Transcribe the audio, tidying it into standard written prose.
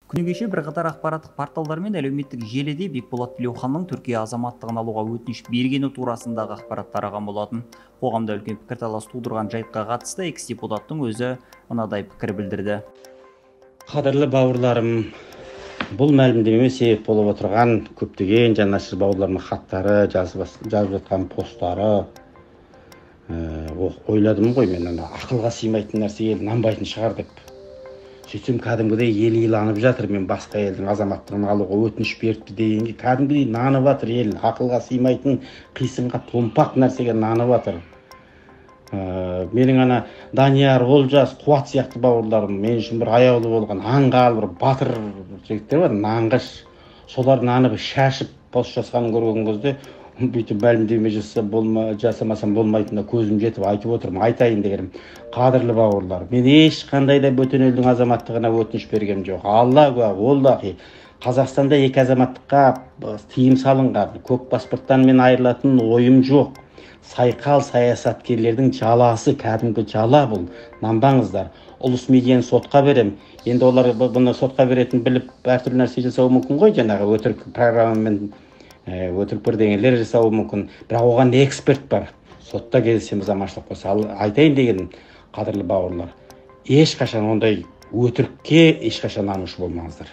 Күні кеше бірқатар ақпараттық порталдар мен әлеуметтік желіде Бекболат Тілеуханның Түркия азаматтығын алуға өтініш бергені турасындағы ақпарат тараған болатын. Қоғамда үлкен пікірталас тудырған жайтқа қатысты экс-депутаттың өзі мынадай пікір білдірді. Қадірлі бауырларым, бұл мәлімдемеме себеп болып отырған көптеген жанашыр бауырларымның хаттары, жазып жатқан посттары, ойладым ғой мен, ана ақылға сыймайтын нәрсе ел нанбайтын шығар деп. Сөйтсем кәдімгідей ел иланып жатыр, мен басқа елдің азаматтығын алуға өтініш беріпті дегенге кәдімгідей нанып жатыр ел, ақылға сыймайтын қисынға томпақ нәрсеге нанып жатыр. Менің ана Данияр, Олжас, Қуат сияқты бауырларым мен үшін бір аяулы болған аңғал бір батыр жігіттер бар, нанғыш. Солар нанып шашып пост жазғанын көрген кезде бүйтіп мәлімдеме жасамасам болмайтынына көзім жетіп айтып отырмын. Айтайын дегенім, қадірлі бауырлар, мен ешқандай да бөтен елдің азаматтығына өтініш бергем жоқ. Алла куә, оллахи, Қазақстанда екі азаматтыққа тыйым салынған, көк паспорттан мен айырылатын ойым жоқ. Сайқал саясаткерлердің жаласы, кәдімгі жала бұл. Нанбаңыздар. Ұлыс медианы сотқа берем. Енді олар бұны сотқа беретін біліп әртүрлі нәрсе жасауы мүмкін ғой, жаңағы өтірік программамен өтірік бірдеңелер жасауы мүмкін. Бірақ оған эксперт бар. Сотта кездесеміз, аманшылық болса. Ал айтайын дегенім, қадірлі бауырлар, ешқашан ондай өтірікке ешқашан нанушы болмаңыздар.